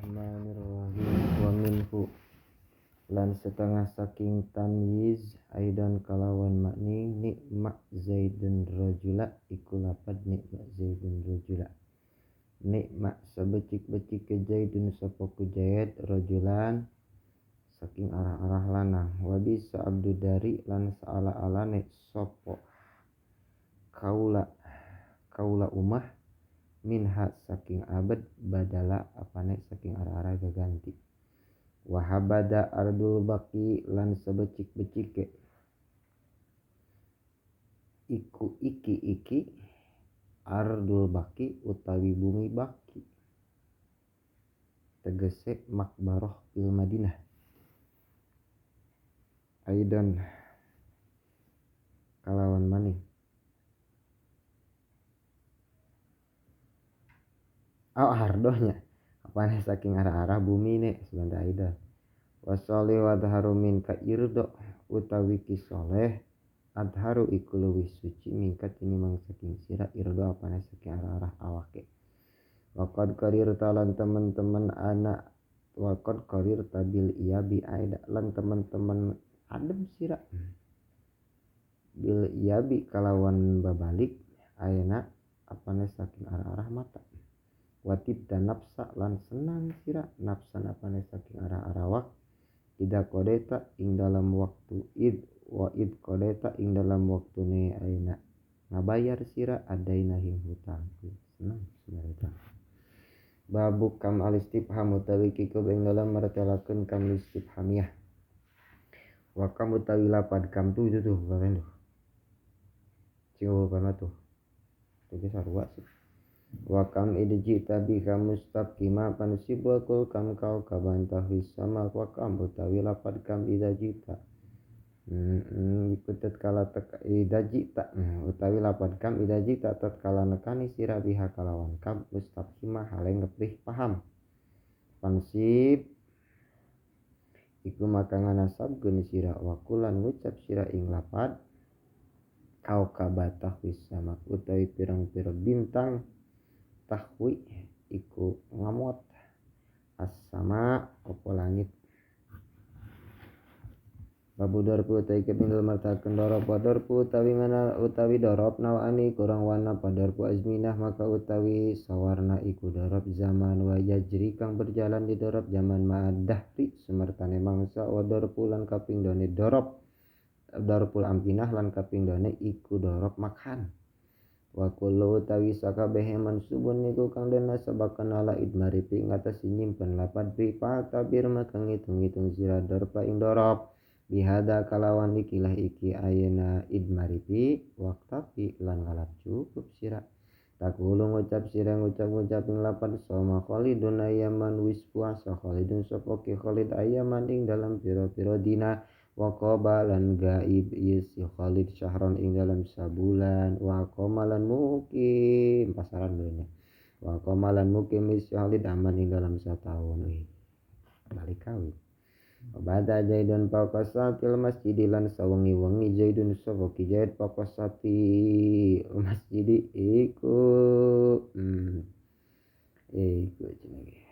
Bismillahirrahmanirrahim. Wa minhu lan setengah saking tamyiz aidan kalawan makni nikma zaidun rajula iku lapad nikma zaidun rajula nikma sebecik-becik ke zaidun sapa ku zaid rajulan saking arah-arah lanang wa bisa abdu dari lan saala-alane sapa kaula kaula umah minha saking abad badala apane saking arah-arah gaganti wahabada ardul baqi lan sebecik-becike iku iki-iki ardul baqi utawi bumi baqi tegese makbaroh fil Madinah aidan kalawan maning. Oh ardohnya apane saking arah-arah bumi nek sebentar aidan wasoli wadharu min ka irdo utawi ki soleh adharu iku luwih suci mingkat tinimbang saking sira irdo apane saking arah-arah awake waqad qarir lan teman-teman anak waqad qarir tabil iyabi aida lan teman-teman adem sira bil iyabi kalawan babalik ayeuna apane saking arah-arah mata watib dan nafsa lan senang sira nafsa apane saking arah-arah wak ida kodeta ing dalam waktu id wa id kodeta ing dalam waktune ayeuna ngabayar sira adaina hing hutang senang sebenarnya. Babu kam alistifham utawi kikub ing dalam martelakeun kam istifhamiyah wa kam utawi lapad kam tuh itu tuh kalian tuh cing kana tuh tuh sarua sih. Wa kam idji tabi kam mustaqima pansibul kul kam kau kabantah sama wa kam utawi lapad kam idza jita ikut tatkala tek idza jita utawi lapad kam idza jita tatkala nekani sira biha kalawan kam mustaqima hale ngeprih paham pansib iku maka nganasabkeun sira wa kulan ngucap sira ing lapad kau kabatah wisama utawi pirang-pirang bintang tahwi iku ngamot as-sama opo langit. Babu dorpu utawi kepindul martakeun dorob wa dorpu utawi ngana utawi dorob nawani kurang warna padorpu azminah maka utawi sawarna iku dorob zaman wa yajri kang berjalan di dorob zaman ma'adahri sumertane mangsa wa dorpu lan kaping done dorob dorpul ampinah lan kaping done iku dorob makan. Wa kullu utawi sakabehe mansubun niku kang den nasabaken ala idmari pi ngatasi nyimpen lapad bi tabir maka ngitung-ngitung sira dorpa ing dorob bihada kalawan ikilah iki ayeuna idmari pi waqtafi lan ngalap cukup sira takulu ngucap sira ngucap-ngucap ing lapad soma khalidun ayaman wis puasa khalidun sapa ki khalid ayaman ing dalam pira-pira dina wa qabalan gaib yus Khalid syahron ing dalam sabulan wa qamalan mukim pasaran dulunya wa qamalan mukim yus Khalid aman ing dalam satahun balik kawin bada zaidun faqasatil masjid lan sawengi-wengi zaidun sapa ki zaid faqasati masjid iku iku jenenge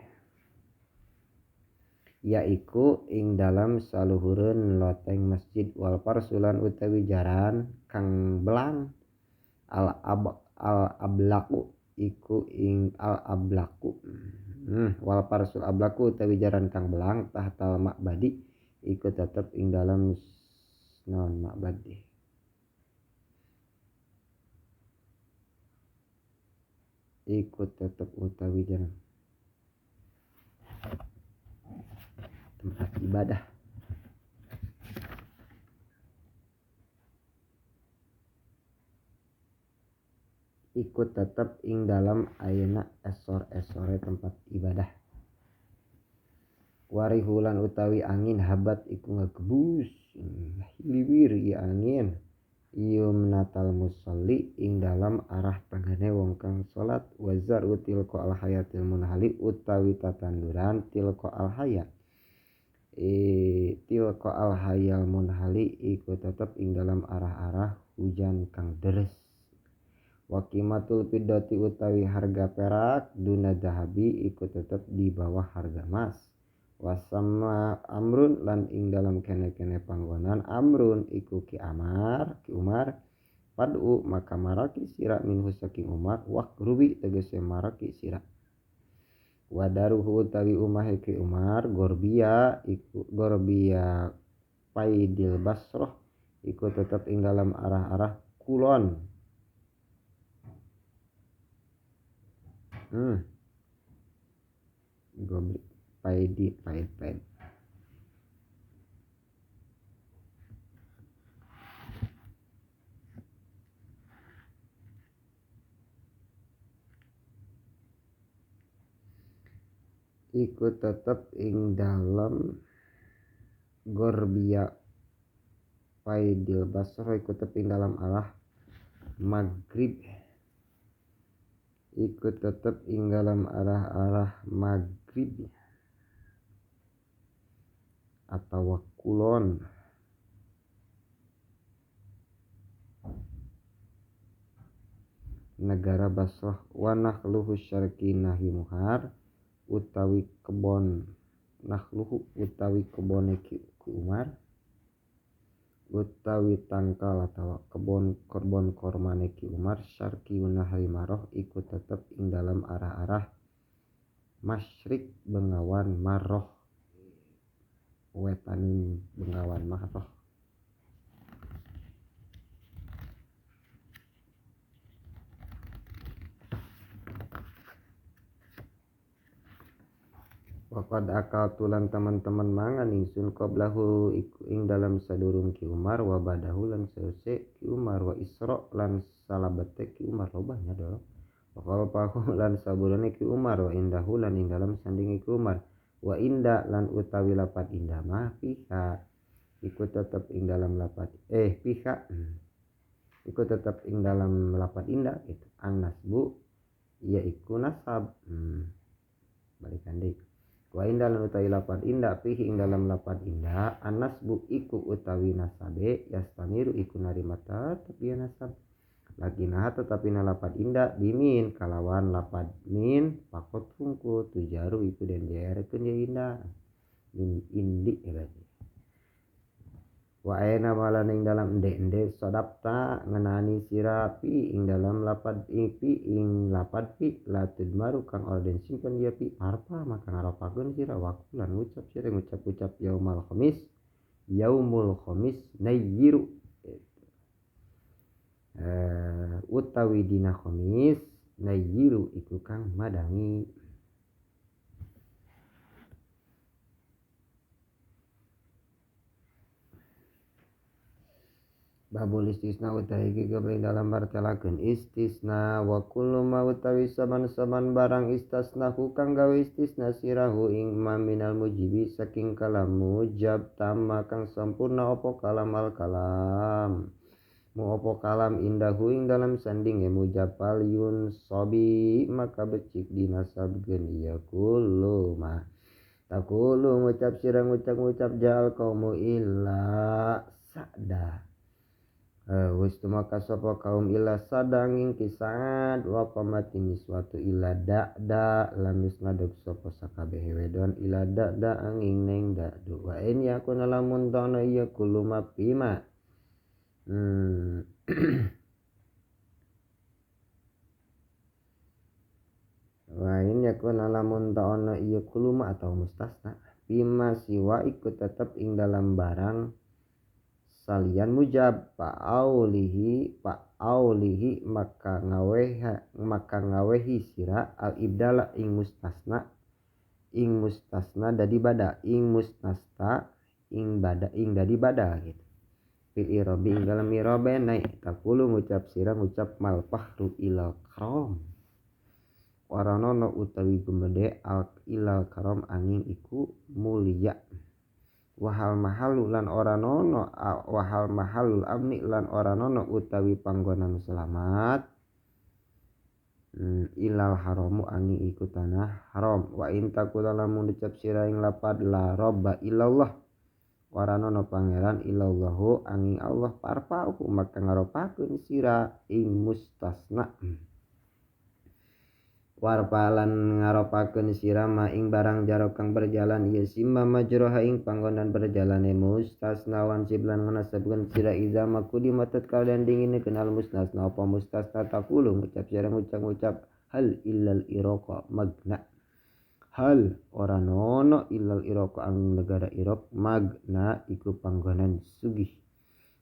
yaiku ing dalam saluhureun loteng masjid wal parsulan utawi jaran kang belang al ab al ablaku iku ing al ablaku wal parsul ablaku utawi jaran kang belang tahtal makbadi iku tetep ing dalam non makbadi iku tetep utawi jaran tempat ibadah. Ikut tetep ing dalam ayeuna esor-esore tempat ibadah. Warihulan utawi angin habat iku ngegebus hiliwir ieu angin yumnatal musalli ing dalam arah tengene wong kang salat wazar tilqa al hayatil munhali utawi tatanduran tilqa al hayat tilqa al hayal munhali iku tetep ing dalam arah-arah hujan kang deres. Wa qimatul fiddati utawi harga perak duna dahabi iku tetep di bawah harga emas. Wasama amrun lan ing dalam kene-kene panggonan amrun iku ki Amar ki Umar padu maka maraki sira minhu saking Umar wakrubi tegese maraki sira. Wadaruhu utawi umahe ki Umar gorbia iku gorbia paidil Basroh iku tetep ing dalam arah-arah kulon. Gobri paidi paid paid. Iku tetep ing dalem gorbia paidil Basra iku tetep ing dalam arah maghrib. Iku tetep ing dalam arah-arah maghrib atau kulon. Negara Basrah wa nakhluhu syarqi nahi muhar utawi kebon nakhluhu utawi kebone ki Umar utawi tangkal atau kebon korban kormane ki Umar syarqi nahri maroh iku tetep ing dalam arah-arah masyrik bengawan maroh wetanin bengawan maroh. Waqad akal tulan teman-teman mangan ingsun qablahu ing dalam sadurung ki Umar wa badahu lan sause ki Umar wa Isra lan salabate ki Umar lobahnya dong. Wa qalpahu lan saburane ki Umar wa indahu lan ing dalam sandinge ki Umar wa inda lan utawi lapat indah mah piha iku tetep ing dalam lapat piha iku tetep ing dalam lapat indah itu an-nasbu ya iku nasab. Balikan deui. Wa inda lan utawi lapat indah pihi ing dalam lapat indah an-nasbu iku utawi nasabe yastamiru iku narima tetep ya nasab. Lakinah tetapi na lapat indah bimin kalawan lapat min pakot hungku tujaru iku den jarekeun ya indah min indi ya berarti. Wa aina malan ing dalam ende-ende sodapta ngenani sira pi ing dalam lapat pi ing lapat pi latud maru kang ora den simpen ya pi arpa maka ngaropakeun sira waku lan ngucap sira ngucap-ucap yaumul khamis yaumul khamis nayyiru utawi dina khamis nayyiru iku kang madangi. Babul istisna utawi iki ing dalam martelakeun istisna wa kullu ma utawi saban-saban barang istasnahu kang gawe istisna sirahu ing ma minal mujibi saking kalam mujab tamma kang sampurna apa kalam al kalam mu apa kalam indahu ing dalam sandinge mujab yun sobi maka becik dinasabkeun ya kullu ma taqulu ngucap sira ngucap-ngucap jal kaumu illa sa'da. Wis tumaka sapa kaum illa sadanging kisad wa qamati niswatu illa da'da lam yusnaduk sapa sakabehe wedon illa da'da angin neng da'du wa in yakun lamun tana ya kullu ma bima. Wa in yakun lamun ta'ana iya kuluma atau mustasna bima siwa iku tetep ing dalam barang salian mujab fa'aulihi maka ngawehi sira al ibdala ing mustasna dadi bada ing mustasta ing bada ing dadi bada gitu. Fil irabi ing dalam irabe naik takulu ngucap sira ngucap mal fahru ilal karom ora nono utawi gumede al ilal karom angin iku mulia wahal mahalu lan ora nono wahal mahalul amni lan ora nono utawi panggonan selamat ilal haramu angin iku tanah haram wa in takula lamun ucap sira ing lapad la robba illallah Ora ana pangeran illallahu angin Allah parpau maka ngaropakeun sira ing mustasna. Warpalan ngaropakeun sira ma ing barang jaro kang berjalan ieu sima majroha ing panggonan berjalane mustasna wan siblan nganasabkeun sira iza makudimat tatkala dinginekeun al mustasna apa mustasna taqulu ngucap sira ngucap-ngucap hal illal iraqa magna. Hal ora nono illal iraq ang negara Irak magna iku panggonan sugih.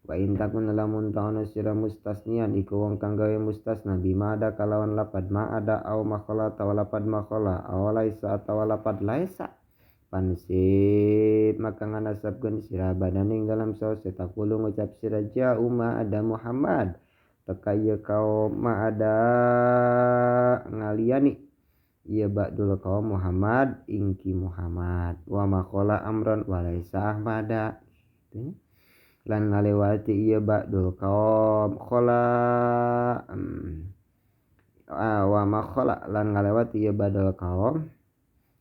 Wa in takun lamun ta'ana sira mustasnian iku wong kang gawe mustasna bima ada kalawan lapad ma ada au makhala tawa lapad makhala aw laisa atawa lapad laisa pansib maka nganasabkeun sira badaning dalam saos takulu ngucap sira ja'u ma ada Muhammad teka ieu kaum ma ada ngaliyani ieu ba'dul kaum Muhammad ingki Muhammad wa maqala amran wa laisa ahmada gitu. Lan ngalewati ieu ba'dul kaum khala wa maqala lan ngalewati ieu ba'dul kaum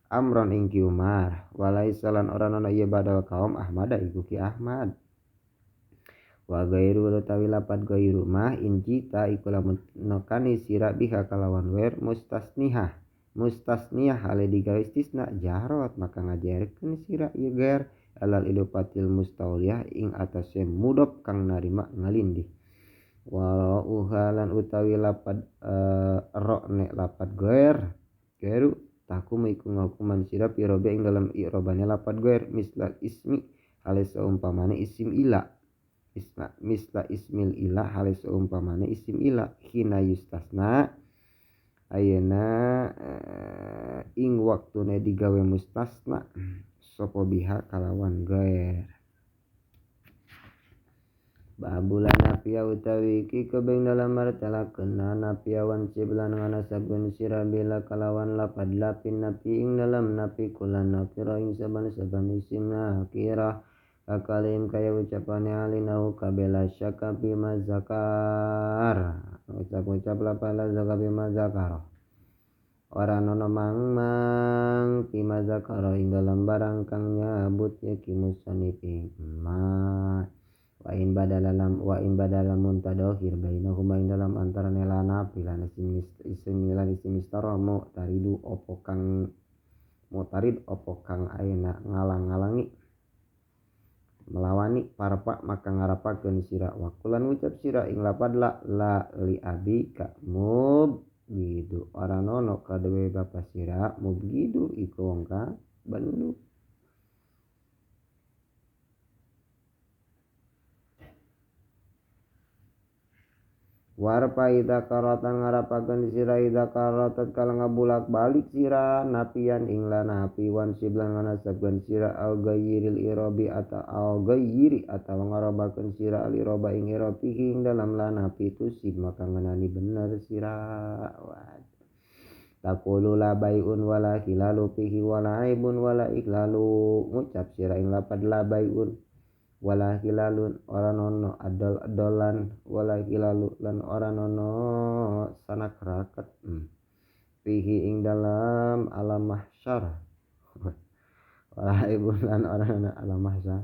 amran ingki Umar wa laisa lan ora ana ieu ba'dul kaum Ahmada iku ki Ahmad wa gairu utawi lapad gairu mah injita iku lamun nekani sira biha kalawan wer mustasnihah mustasniyah hale digawe istisna jahrot maka ngajarkeun sira ieu gair alal idopatil mustauliyah ing atase mudop kang narima ngalindih wa lan utawi lapad ro ne lapad gair gairu tahkum iku ngahukuman sira pirobe ing dalam i'robane lapad gair misla ismi hale saumpamane isim ila isma misla ismil ila hale saumpamane isim ila hina yustasna ayeuna ing waktune digawe mustasna sapa biha kalawan gair. Babulan napiya utawi iki kebeng dalam martelakeun napiya wan siblan nganasabkeun sira bila kalawan lapad lapin napi ing dalam napi kulan nakira ing saban-saban isim nakira kakalim kaya ucapane alinau kabela syaka bima zakar ucap-ucap lapala zaka bima zakar ora nono mang-mang bima zakara ing dalam barang kang nyabut ya ki musaniping ma wa in badala wa in badala muntadohir bainahuma ing dalam antarane lan napi lan isim lan isim istara mu'taridu opo kang mutarid opo kang ayeuna ngalang-ngalangi melawani parpa maka ngarapakeun sira wakulan ngucap sira ing lapad la la li abi ka mubgidu ora nono kadewe bapa sira mubgidu iku wong kang bendu. Warpa idza karata ngarapakeun sira idza karata kala ngabulak-balik sira napian ing la napi wan siblan nganasabkeun sira au ghayril irabi atau au ghayri atawa ngarobakeun sira al iroba ing irabihi ing dalam la napi tusib maka ngenani bener sira. Taqulu la bai'un wala hilalu fihi wala aibun wala iklalu ngucap sira ing lapad la bai'un wala hilalun ora nono adol-adolan wala hilalu lan ora nono sanak raket fihi ing dalam alam mahsyar wala ibun lan ora nono alam mahsyar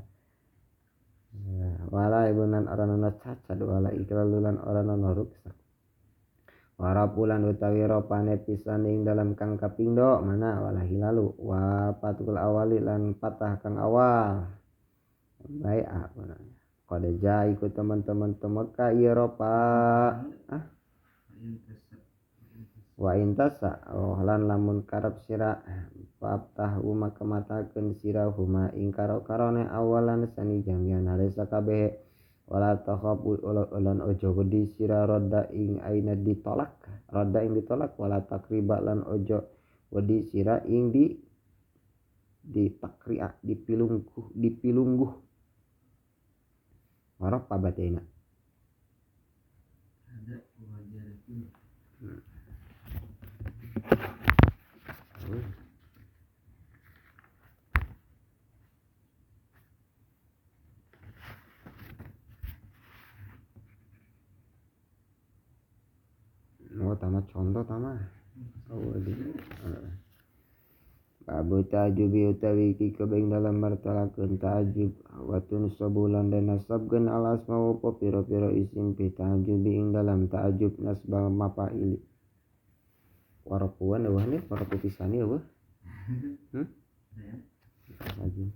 wala ibun lan ora nono cacat wala iklalu lan ora nono ruksak warapulan utawi ropane pisan ing dalam kang kaping do mana wala hilalu wa patul awali lan patah kang awal baik apa namanya kode ja ikut teman-teman temeka Eropa ah wa intasa oh lan lamun karep sira fatah maka matakeun sira huma ing karo-karone awalan sani jamian hale sakabeh wala takhaf lan ojo wedi sira rodda ing aina ditolak rodda ing ditolak wala takriba lan ojo wedi sira ing di ditakria dipilungkuh dipilungguh warok pabatena ada wajar itu. Oh, tama contoh tama. Oh, di. Babu ta'ajubi utawi iki kebing dalam martalakeun ta'ajub wa tunsabulan dan nasabkeun al asma wa pira-pira isim fi ta'ajubi ing dalam ta'ajub nasbal mafaili. Warapuan eueuh nih, warapu pisane eueuh. Saja.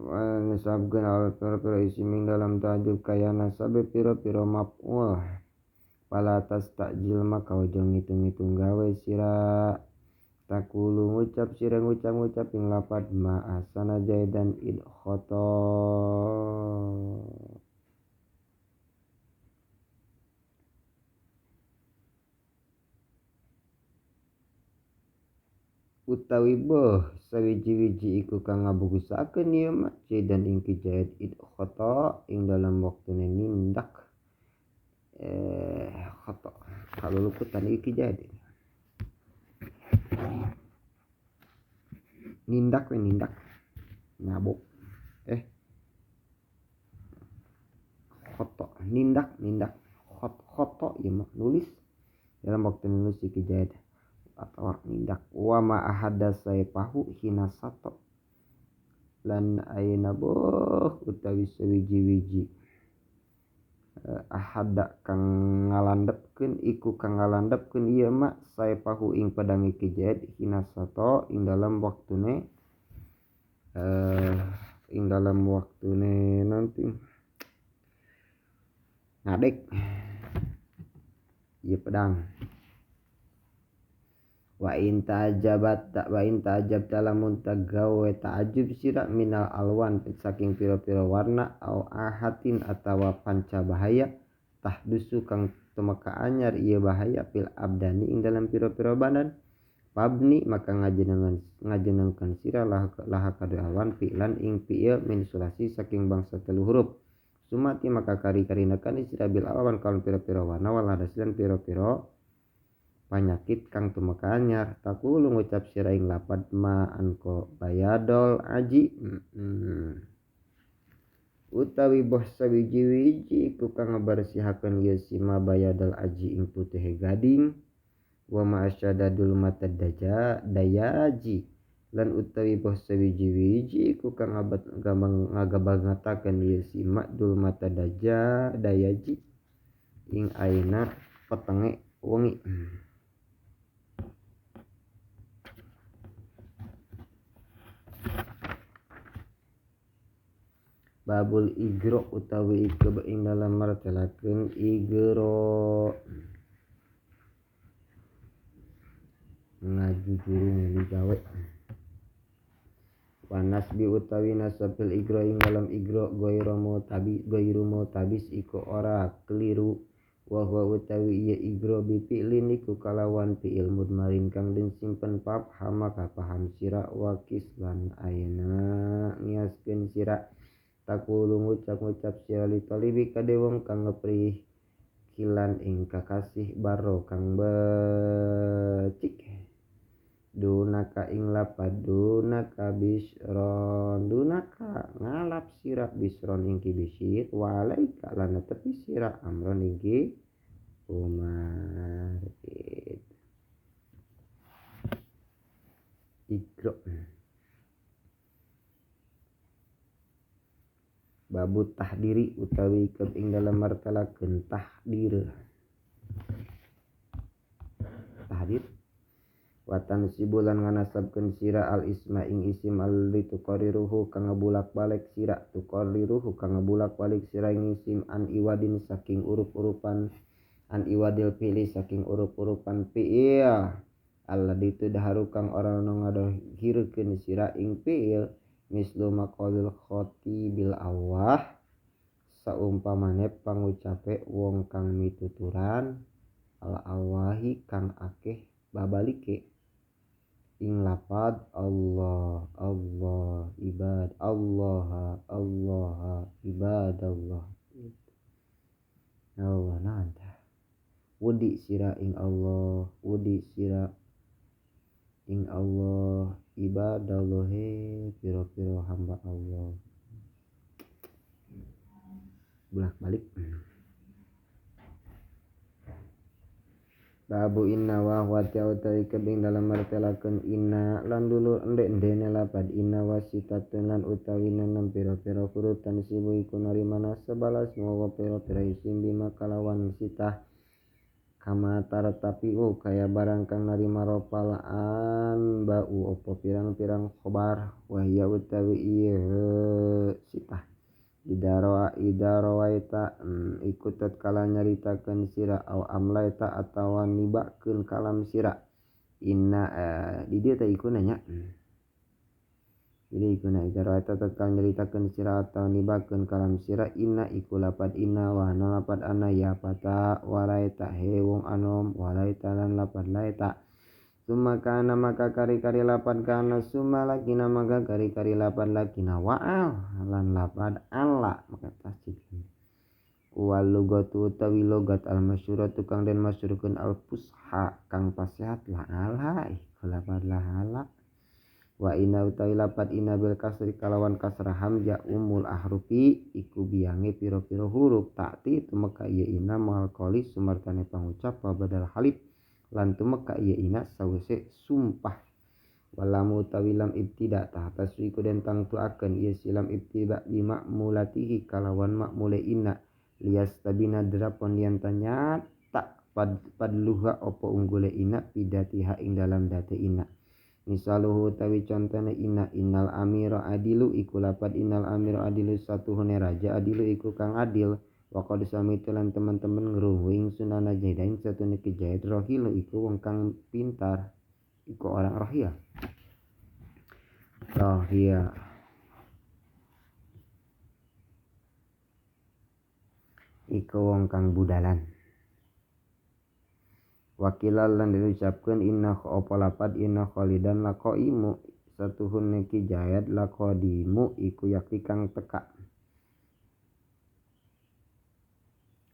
Wa nasabkeun al pira-pira isim ing dalam ta'ajub kaya nasabe pira-pira maf'ul. Fala tastajil maka ojo ngitung-ngitung gawe sira. Takulu ngucap sira ngucap-ngucap ing lapad ma asana jaidan id khoto. Utawi boh sawiji-wiji iku kang ngabugusakeun ieu ma jaidan ing ki jaid id khoto ing dalam waktune nindak khoto kalau luputan iki jaid nindak we nindak nabok khoto nindak nindak khoto ieu mah nulis dalam waktu nulis iki jaid atau nindak wa ma ahada saypahu hina sato lan ayeuna boh utawi sawiji-wiji ahada kang ngalandepkeun iku kang ngalandepkeun ieu ma saypahu ing pedang iki jaid hina sato ing dalam waktune nanti ngadek ieu pedang. Wa in ta'ajabat wa in ta'ajab lamun tagawe ta'ajub sira minal alwan saking pira-pira warna au ahatin atawa panca bahaya tahdusu kang tumeka anyar ieu bahaya fil abdani ing dalam pira-pira badan pabni maka ngajenengkeun sira laha kadu alwan fi'lan ing fi'il min sulasi saking bangsa telu huruf sumati maka kari-karinakan sira bil alwan kalon pira-pira warna wal hadas lan pira-pira panyakit kang tumeka anyar takulu ngucap sira ing lapad ma anko bayadol aji utawi boh sawiji-wiji iku kang ngabersihakeun ieu sima bayadol aji ing putih gading wa ma asyadadul matadaja dayaji lan utawi boh sawiji-wiji iku kang ngagabangatakeun ieu sima dul matadaja dayaji ing aina petenge wengi. Babul igro utawi iku ing dalam martelakeun igro ngajujurung digawe wa nasbi utawi nasabil igro ing dalam igro ghairu mutabis iku ora keliru wa huwa utawi ieu igro bi fi'lin iku kalawan fi'il mudmarin kang den simpen paham maka paham sira wa kislan ayeuna ngiaskeun sira takulu ngucap-ngucap sira li talibi kade wong kang ngeprih kilan ing kakasih baro kang becik dunaka ing lapad dunaka bisron dunaka ngalap sira bisron ing ki bisir walaika lan tepi sira amron ing ki umar. Ikro babu tahdiri utawi keb ing dalam martalakeun tahdir tahdir watan sibulan nganasabkeun sira al isma ing isim alli tuqariruhu kang ngabulak-balik sira tuqariruhu kang ngabulak-balik sira ing isim an iwadin saking urup-urupan an iwadil fi'li saking urup-urupan fi'il alladzi tudharu kang ora ono ngadohirkeun sira ing fi'il mislu maqalil khatibil awah saumpamane pangucape wong kang mituturan al awahi kang akeh babalike ing lapad Allah Allah ibad Allah Allah ibadallah Allah nanta wedi sira ing Allah wedi sira ing Allah ibadallahi piro-piro hamba Allah bolak-balik. Babu inna wa wati utawi kebing dalam martelakeun inna lan dulur endek-endene lapad inna wasitatun lan utawi nenem pira-pira huruf tansibu iku narima sebalas mawa pira-pira isim bima kalawan sitah kama tartapiu kaya barang kang narima ropalaan bau opo pirang-pirang khobar wahya utawi ieu sitah idarawaita iku tatkala nyaritakeun sira au amlaita atawa nibakeun kalam sira inna di dieu teh iku nanya jadi iku na idarawaita tatkala nyaritakeun sira atawa nibakeun kalam sira inna iku lapad inna wa ana lapad ana ya fata walaita he wong anom walaita lan lapad laita summa kana maka kari-kari lapad kana summa lakina maka kari-kari lapad lakina wa'al lan lapad ala maka tasjid wal lugatu utawi logat al masyhuratu kang den masyhurkeun al fusha kang pasehat la ala iku lapad la ala wa inna utawi lapad inna bil kasri kalawan kasrah hamzah umul ahrufi iku biange pira-pira huruf takti tumeka ieu inna mal qali sumartane pangucap wa badal halif lan tumeka ieu ina sawise sumpah walamu utawi lam ibtida tahta iku den tangtuakeun ieu silam ibtida bima mulatihi kalawan makmule inna lias tabina drapon yen tanyata padluha opo unggule inna pidatiha ing dalam date inna misaluhu utawi contone inna innal amira adilu iku lapad innal amira adilu satuhune raja adilu iku kang adil wa qad samitu lan teman-teman ngrungu ingsun ana jaidain satune ki Jaid rohilu iku wong kang pintar iku orang rohil rohil iku wong kang budalan wakilal lan diucapkeun inna apa lapad inna khalidan laqaimu satuhune ki Jaid laqadimu iku yakti kang teka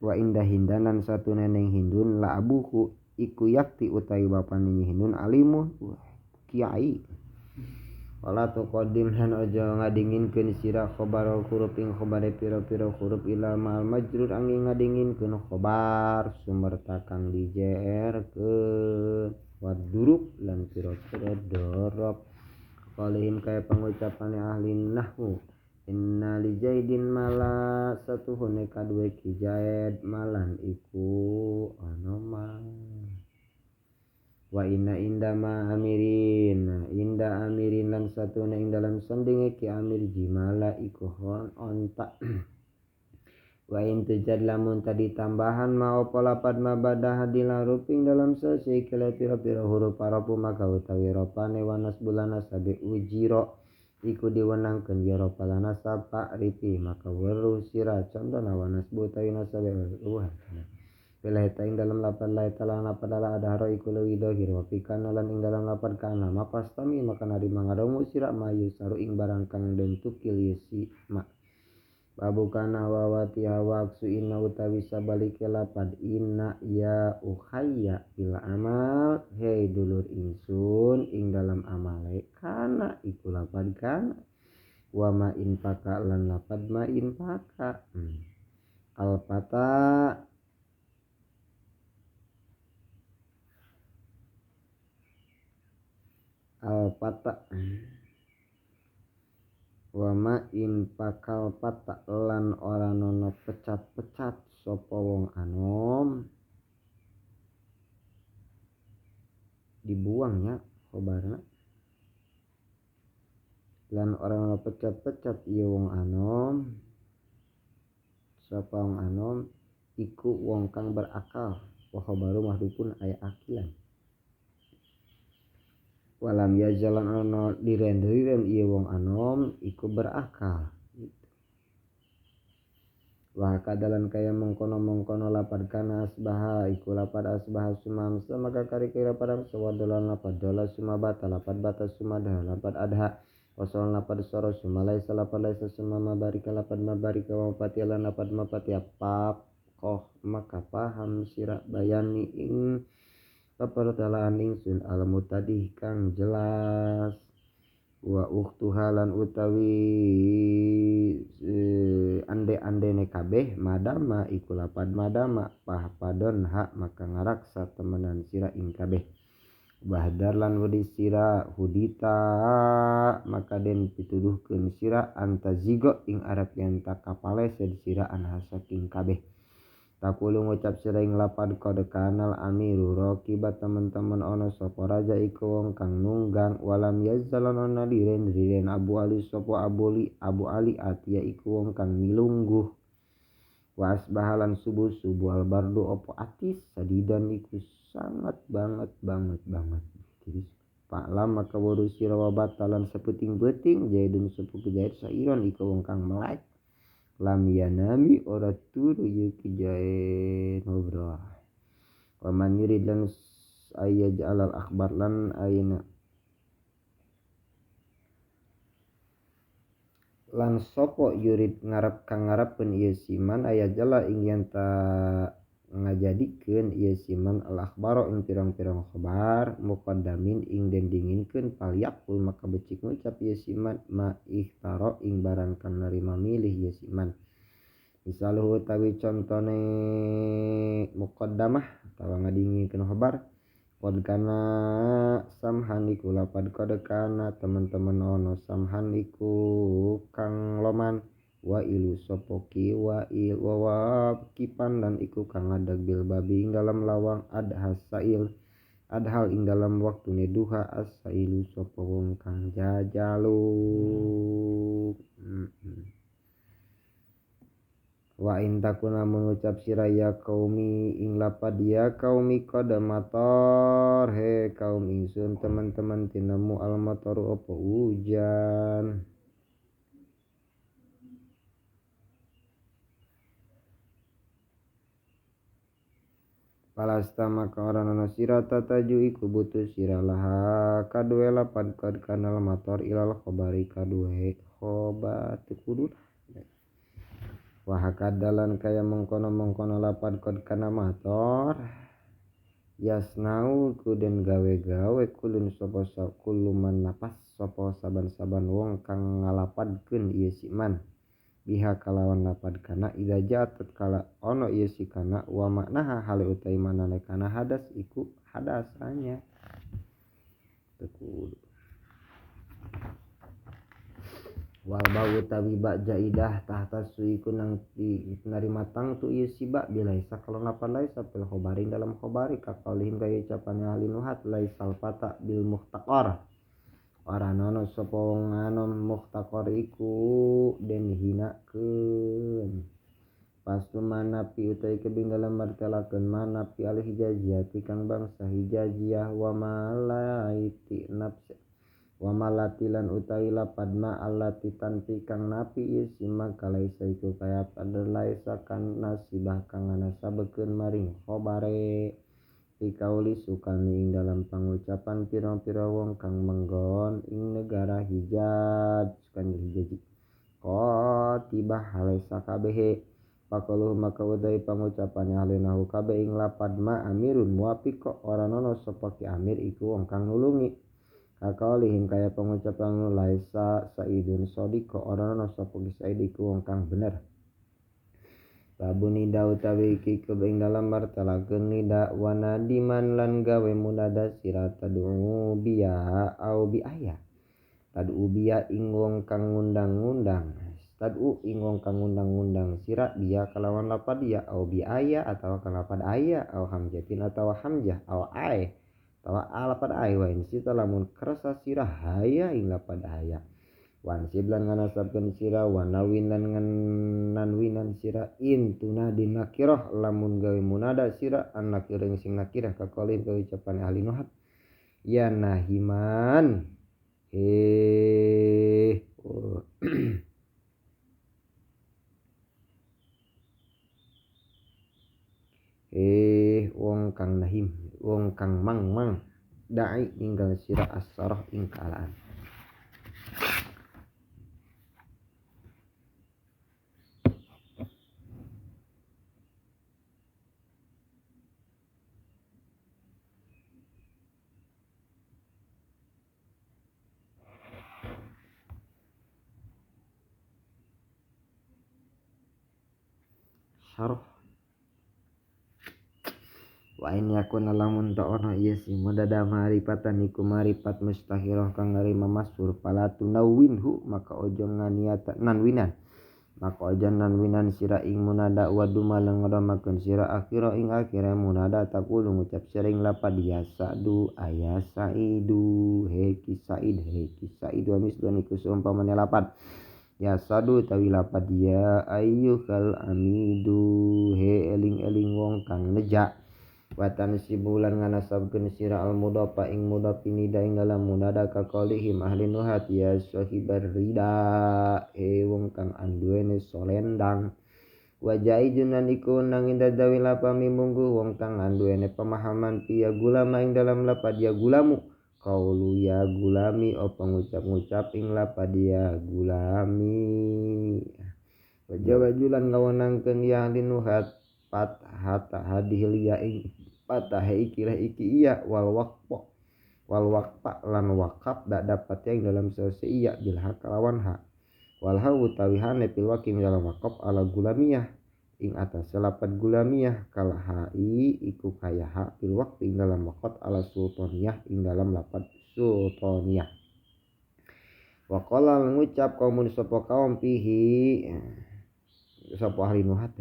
wa indah hindanan satu neneng hindun la abuhu iku yakti utawi bapane hindun alimu kiai wala tuqaddim lan aja ngadinginkeun sira khabarul huruf ing khabare pira-pira huruf ila mal majrur angin ngadinginkeun khabar sumerta kang dijerkeun wadurub lan pira-pira dorob qalihim kaya pangucapane ahli nahwu inna li Jaidin mala satuhune kaduwe ki Jaid malan iku ana ma wa inna indama amirin inda amirin lan satune ing dalam sandinge ki amir jimala iku hon onta wa in tujad lamun tadi tambahan ma apa lapad ma badah dilaruping dalam sasi kala pira-pira huruf arabu maka utawi ropane wanas bulana sabe ujiro iku diwenangkeun ya robbal nasab ripi maka weruh sira contona wanas utawi nasabe wah bila ing dalam lapad la taala lapad ala adhara iku leuwih dohir wa pikana lan ing dalam lapad kana mapastami maka narima ngadongu sira mayu saru ing barang kang den tukil yesi ma babu kana wa watiha waqsu inna utawi sabalike lapad inna ya ukhayya bil amal hei dulur ingsun ing dalam amale kana iku lapad kana wa ma infaka lan lapad ma infaka al fata al fata wa ma infakal fata lan ora nono pecat-pecat sapa wong anom dibuangnya khobarna lan ora nono pecat-pecat ieu wong anom sapa wong anom iku wong kang berakal wa khabaru mahdhufun ay akilan walam yajalan ono diren-diren ieu wong anom iku berakal gitu. Wa kadalan kaya mengkono-mengkono lapad kana asbaha iku lapad asbaha sumamsa maka kari-kira padam sawadolan lapad dola sumabata lapad bata sumadha lapad adha wasolan lapad soro sumalaisa lapad laisa sumama barika lapad mabarika wa mapatialan lapad mapatia pap koh maka paham sira bayani ing papertalaan ingsun al mutadih kang jelas. Wa uktuha lan utawi ande-andene kabeh madama iku lapad madama pahpadon hak maka ngaraksa temenan sira ing kabeh. Bahdar lan wedi sira hudita maka den pituduhkeun sira antazigo ing arep yen takapalesed sira anha saking kabeh. Takulu ngucap sira ing lapad qad kanal amiru raqiba teman-teman ana sapa raja iku wong kang nunggang walam yazalon ana liren-liren Abu Ali sapa Abu Ali atia iku wong kang milungguh. Wa asbahalan subuh-subuh albardu opo atis sadidan iku sangat banget banget banget. Jadi paklam maka waru sira wa batalan seputing-puting jaidun sepu kejait sairon iku wong kang melek. Lam yanami ora turu ye kijae ngobrol. Wa man yurid lan ayyaj'al al akhbar lan ayna lan sopo yurid ngarep kang ngarepkeun ieu siman ayajala ing yen ta ngajadikeun ieu siman al akhbaro ing pirang-pirang khabar muqaddamin ing den dinginkeun palyakul maka becik ngucap ieu siman ma ikhtaro ing barang kang narima milih ieu siman. Misaluhu utawi contone muqaddamah atawa ngadinginkeun khabar qad kana samhan iku lapad qad kana teman-teman ono samhan iku kang loman wa ilu sopoki wa il wa kipan dan iku kang ngadag bil babi ing dalam lawang adhasail adhal ing dalam waktune duha asailu sapa wong kang jajaluk. Wa in takuna mengucap sira ya kaumi ing lapad ya kaumi qad matar he kaum ingsun teman-teman tinemu al mataru apa hujan. Palasta maka ora ana sira tataju iku butuh sira laha kaduwe lapad qad kanal matar ilal khabari kaduwe khobar kudu. Wa hakadalan kaya mengkono-mengkono lapad qad kana matar yasnau kuden gawe-gawe kulun sapa kuluman napas sapa saban-saban wong kang ngalapadkeun ieu siman biha kalawan lapad kana idza ja'at kala ono ieu si kana wa maknaha hale utai manane kana hadas iku hadasanya teu wal bau tawi ba jaidah tahta suiku nang narima tangtu ieu si ba bilaisa kalau lapad laisa fil khobarin dalam khobari kaqaulihim kaya ucapane ahli nuhat laisal fata bil muhtaqar ora nono sapa wong anom muhtaqar iku den hinakeun. Pastu manapi utai kebing dalam martelakeun manapi al hijaziyati kang bangsa hijaziyah wa malaiti nafsi wa malatilan utawi lapad ma allati tanpi kang napi ieu sima kalaisa iku kaya pada laisa kan nasibah kang nganasabekeun maring khobare pikauli sukani ing dalam pangucapan pirang-pirang wong kang menggon ing negara Hijaz sukan Hijazi qatibah halaisa kabehe pakaluh maka utai pangucapane ahli nahu kabeh ing lapad ma amirun muwafiq ora nono sapa ki amir iku wong kang nulungi kakaulihim kaya pengucapan laisa saidun sadiq ora ana sapa ki said iku wong kang bener. Babu nida utawi iki kebing dalam martelakeun nida wa nadiman lan gawe munada sira tad'u biya au bi aya tad'u biya ing wong kang ngundang-ngundang tad'u ing wong kang ngundang-ngundang sira biya kalawan lapad ya au bi aya atawa kalapad aya au hamjatin atawa hamjah au ai tawa lapad ai wa in sita lamun kersa sira haya ing lapad haya wansib lan nganasabkeun sira wanawin lan ngananwinan sira in tunadi nakirah lamun gawe munada sira an nakir ing sing nakirah kakolin ka ucapan ahli nuhat ya nahiman he oh. Wong kang nahim wong kang mang-mang da'i ninggal sira as-sarah ing kaalaan. Syarah wa in yakun lamun ta ono ieu si munada maripatan iku maripat mustahirah kang narima masyhur fala tunawwinhu maka ojo nganiatan nanwinan maka ojo nanwinan sira ing munada wa dumalang ngramakeun sira akhira ing akhire munada taqulu ngucap sira ing lapad ya sa'du aya sa'idu he ki sa'id he ki sa'id wa mislun iku seumpamane lapad ya sadu tawi lapad ya ayyuhal amidu he eling-eling wong kang nejak watan sibulan nganasabkeun sira al mudafa ing mudhaf nida ing dalam munada kaqaulihim ahli nuhat ya sahibar rida he wong kang anduwene solendang wajaizun lan iku nang indadawi lapami munggu wong kang anduwene pemahaman piya gulama ing dalam lapad ya gulamu kaulu ya gulami apa ngucap-ngucap ing lapad ya gulami wajawajulan ngawenangkeun ya ahli nuhat fathata hadhil ya ing patah ikilah iki iya wal waqfa wal waqfa lan waqaf dak dapat yang dalam selesai iya bil hak lawan ha wal ha utawi hane fil waqi dalam waqaf ala gulamiyah ing atas lapad gulamiyah kal hai iku kaya ha fil waqfi ing dalam waqaf ala sultaniyah ing dalam lapad sultaniyah wa qala ngucap kaumun sapa kaum pihi sapa ahli nuhat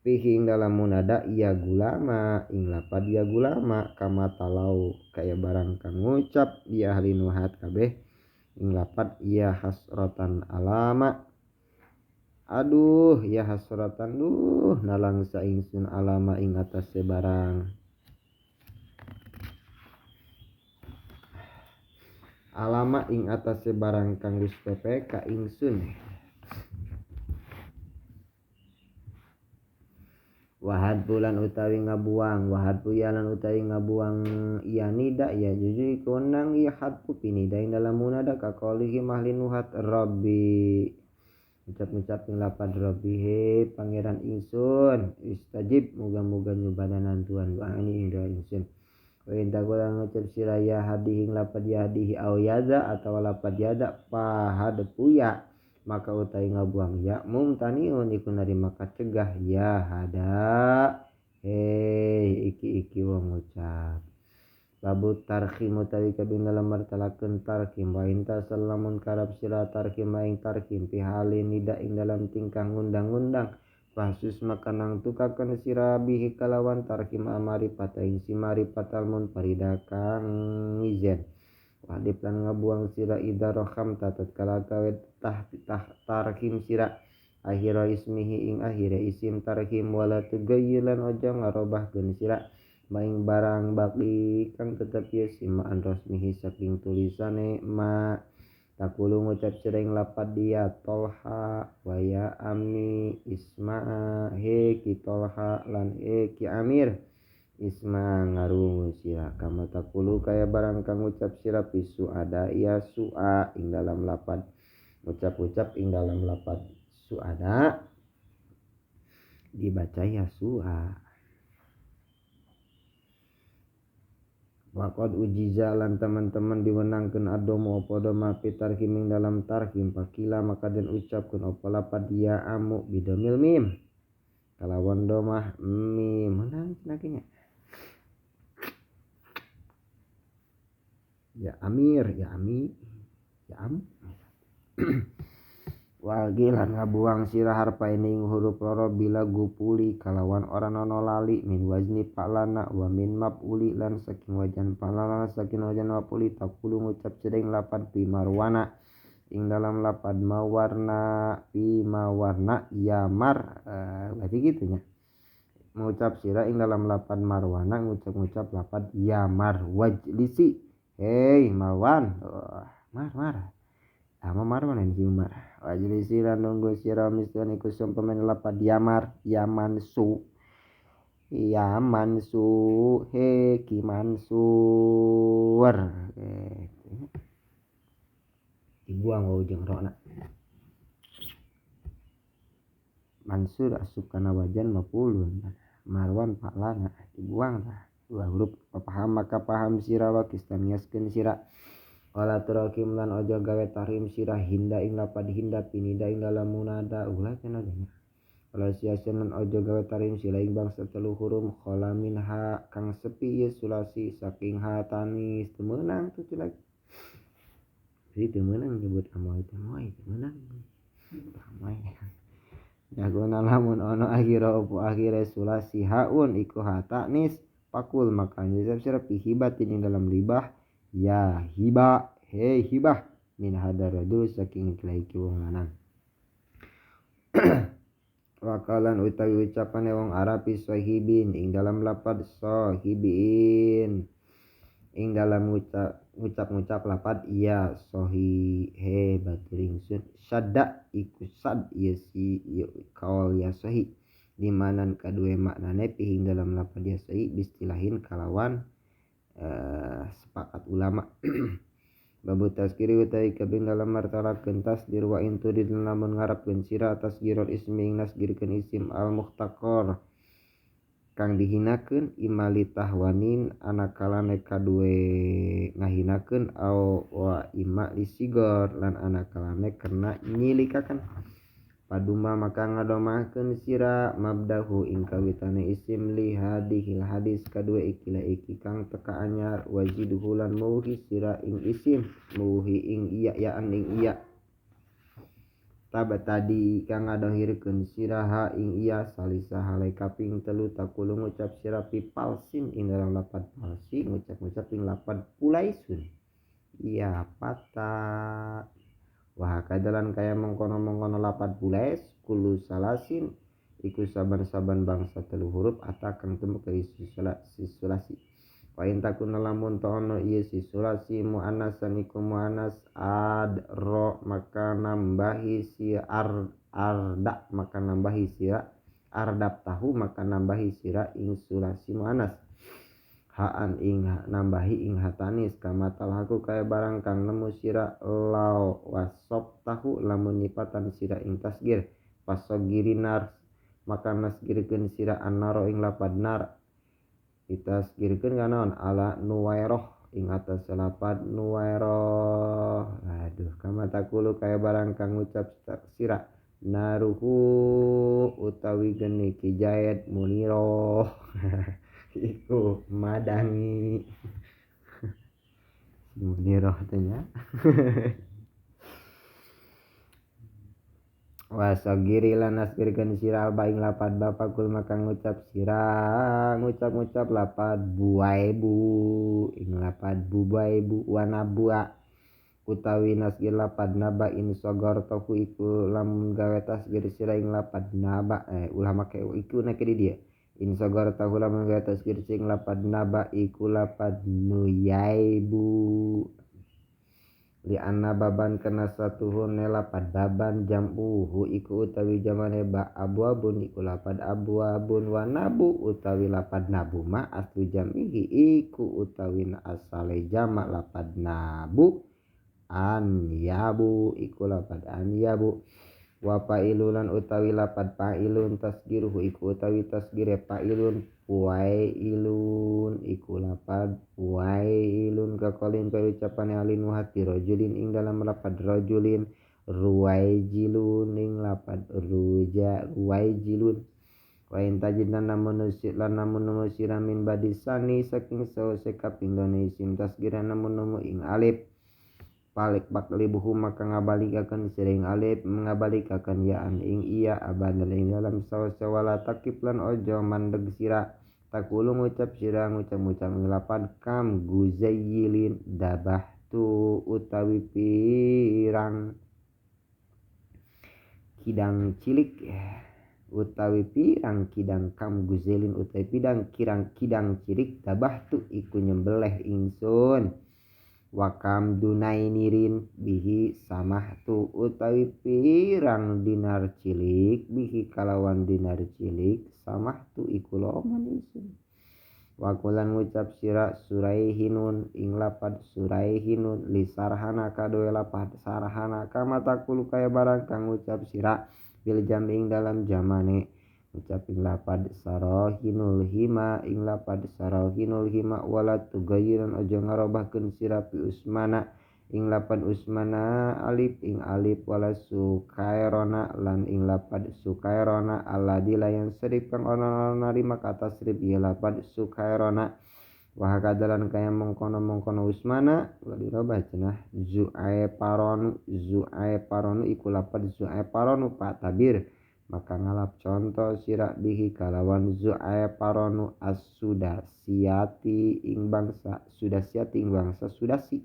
fihi ing dalam munada ya gulama ing lapad ya gulama kama talau kaya barang kang ngucap dia ahli nuhat kabeh ing lapad ya hasratan alama aduh ya hasratan duh nalangsa ingsun alama ing atase barang alama ing atase barang kang wis PPK ingsun wahad bulan utawi ngabuang wahad buyalan utawi ngabuang iya nida ya juju iku nang iya hadpu pinida ing dalam munada kaqaulihi ahli nuhat rabbi ngucap-ngucap ing lapad rabbi he pangeran ingsun istajib muga-muga nyubadanan Tuhan doani ing doa ingsun wa in taqula ngucap sira ya hadihi ing lapad ya hadihi au yaza atawa lapad yada pahadpuya maka utai ngabuang ya mumtaniun iku narima kacegah ya hada hei iki-iki wong ngucap babu tarkhim utawi kabeh dalam martalakeun tarkhim wa inta salamun karab sira tarkhim ing tarkhim fi halin nida ing dalam tingkah ngundang-undang fasus maka nang tukakeun sira bihi kalawan tarkhim amaripat ing si maripatal munfarida kang ngizen wadip lan ngabuang sira idza roham tatkala kawet tah tarhim sira akhira ismihi ing akhire isim tarhim wala tugayyir lan aja ngarobahkeun sira maing barang baqi kang tetep ye simaan rasmihi saking tulisane ma takulu ngucap sira ing lapad dia tolha wa ya ami isma he ki tolha lan he ki amir isma ngarungu sira kama takulu kaya barang kang ngucap sira pisu ada ya su'a ing dalam lapad ngucap-ngucap ing dalam lapad su'ada dibaca ya su'a waqad ujiza lan teman-teman diwenangkeun adomu apa doma fi tarhim ing dalam tarhim pakila maka den ucapkeun apa lapad ya amu bidomil mim kalawan domah mim menang cenah ya amir ya ami ya am wagilan ngabuang sira harpa ini huruf loro bila gupuli kalawan ora nono lali min wazni palana wa min maf'uli lan saking wajan palana saking wajan maf'uli taqulu ngucap sering lapad bi marwana ing dalam lapad mawarna bi mawarna ya mar berarti gitunya ngucap sira ing dalam lapad marwana ngucap-ngucap lapad ya mar wajlisi hei Marwan mar mar ama Marwan yang si Umar wajlisi lan nunggu sira mislan iku sumpamane lapad yamar yamansu yamansu he ki mansur dibuang wau jeung rona Mansur asup kana wajan mapulun Marwan paklana dibuang tah dua huruf paham maka paham sira wa kistamiaskeun sira wala turakim lan aja gawe tahrim sira hinda ing lapad hinda pinida ing dalam munada ulah cenah. Wala siasen lan ojo gawe tarim sira ing bangsa telu huruf khala minha kang sepi ye sulasi saking ha tanis teu meunang tuh lagi. Jadi teu meunang nyebut amoy teh moy teu meunang. Amoy. Jagona lamun ono akhira opo akhire sulasi haun iku ha tanis pakul maka nyesep sira pihibatin ing dalam libah ya hiba hei hibah min hadar rajul saking iki wong lanang. Wakalan utawi ucapane wong Arab sahibin ing dalam lapad sahibin ing dalam ngucap-ngucap lapad iya sohi he batur ingsun sadda iku sad ieu si kaul ya sohi dimanan kadue maknane pihing dalam lapad ya sohi bistilahin kalawan sepakat ulama. Babu tazkiri utawi kabing dalam martalakeun tasdir wa in turid lamun ngarepkeun sira tasgirul ismi ing nasgirkeun isim al muhtaqar kang dihinakeun imali tahwanin anakalane kadue ngahinakeun au wa ima lisigor lan anakalane kena nyilikakan paduma maka ngadomahkeun sira mabdahu ing kawitane isim li hadihil hadis kadue ikilah iki kang teka anyar wajidhu lan mauhi sira ing isim mauhi ing iya yaan ing iya taba tadi kang ngadohirkeun sira ha ing iya salisa hale kaping telu takulu ngucap sira pi palsin ing dalam lapad palsi ngucap-ngucap ing lapad pulaisun iya pata. Wah kadalan kaya mengkono-mengkono lapad pulais kulu salasin iku saban-saban bangsa telu huruf ata kang tumeka sulasi. Wa in takun lamun ta'ono ieu si sulasi muannasan iku muannas adro maka nambahi si arda maka nambahi sira ardab tahu maka nambahi sira ing sulasi muannas haan ing nambahi ing hatanis kama talhaku kaya barang kang nemu sira lau wasop tahu lamun nyipatan sira ing tasgir pasogirinar maka nasgirkeun sira annaro ing lapad nar ditasgirkeun kanaon ala nuwairoh ing atas lapad nuwairoh. Aduh kama takulu kaya barang kang ngucap sira naruhu utawi geni ki Jaid muniroh iku madangi muniroh teh nya. Wasagiri lan nasgirkeun sira ba ing lapad bapakul maka ngucap sira ngucap-ngucap lapad buaibu ing lapad bubaibu wanabua utawi nasgir lapad naba in sogor toku iku lamun gawe tasgir sira ing lapad naba ulah make iku nek di dieu in sogor tahu lamun gawe tasgir sing lapad naba iku lapad nuyaibu li anna baban kena satuhun lapad baban jam'uhu iku utawi jamane ba abwabun iku lapad abwabun wa nabu utawi lapad nabu ma aslu jam'ihi iku utawi asale jama lapad nabu an yabu iku lapad an yabu wa fa'ilulan utawi lapad fa'ilun tasgiruhu iku utawi tasgire fa'ilun fuailun iku lapad fuailun kakolin kaya ucapane alin hati rajulin ing dalam lapad rajulin ruwaijilun ing lapad ruja ruwaijilun wa in tajid lan namun nemu sira min badisani saking sause kaping done isim tasgiran namun nemu ing alif palik baklibuhu maka ngabalikaken sering alif mengabalikaken yaan ing iya abadal ing dalam sawase wala takip lan ojo mandeg sira takulu ngucap sira ngucap-ngucap ing lapad kam guzayyilin dabahtu utawi pirang kidang cilik utawi pirang kidang kam guzelin utawi pidang kirang kidang cilik dabahtu iku nyembelih ingsun wakam dunainirin bihi samahtu utawi pirang dinar cilik bihi kalawan dinar cilik samahtu iku loman ingsun wakulan ngucap sira suraihinun ing lapad suraihinun li sarhana kadoe lapad sarhana kama takulu kaya barang kang ngucap sira bil jam ing dalam jamane ngucap ing lapad sarohinul hima ing lapad sarohinul hima wala tugayiran ojo ngarobahkeun sira pi usmana ing lapad usmana alif ing alif wala sukairona lan ing lapad sukairona alladzi la yansarif kang ana narima kata srif ieu lapad sukairona wa hakadalan kaya mengkono-mengkono usmana ulah dirobah cenah zu'aiparonu zu'aiparonu iku lapad zu'aiparonu pak tabir maka ngalap contoh sira bihi kalawan zu'aiparonu as-sudasiati ing bangsa sudasiati ing bangsa sudasi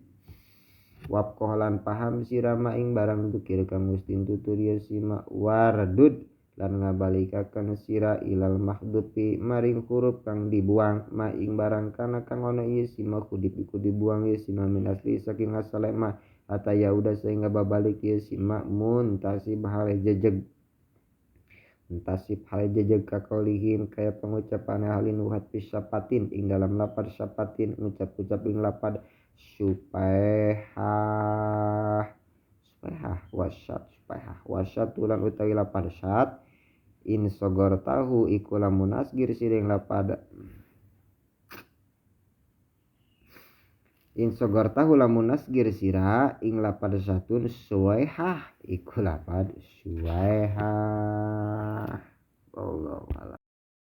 wabkoh lan paham sira ma ing barang dukir kang wis tintutur ya sima wardud lan ngabalikaken sira ilal mahdufi maring huruf kang dibuang ma ing barang kana kang ana ieu sima kudip iku dibuang ieu sima min asli saking asale ma hatta yauda sehingga babalik ieu sima muntasib hale jejeg muntasib hale jejeg kakolihim kaya pengucapan ahli nuhat pisapatin ing dalam lapad sapatin ngucap-ucap ing lapad supaehah supaehah wasyat supaehah wasyat ulan utawi lapad syat in sogor tahu iku lamun asgir siring lapad in sogor tahu lamun asgir sira ing lapad satun suwaehah iku lapad suwaehah. Wallahu a'lam.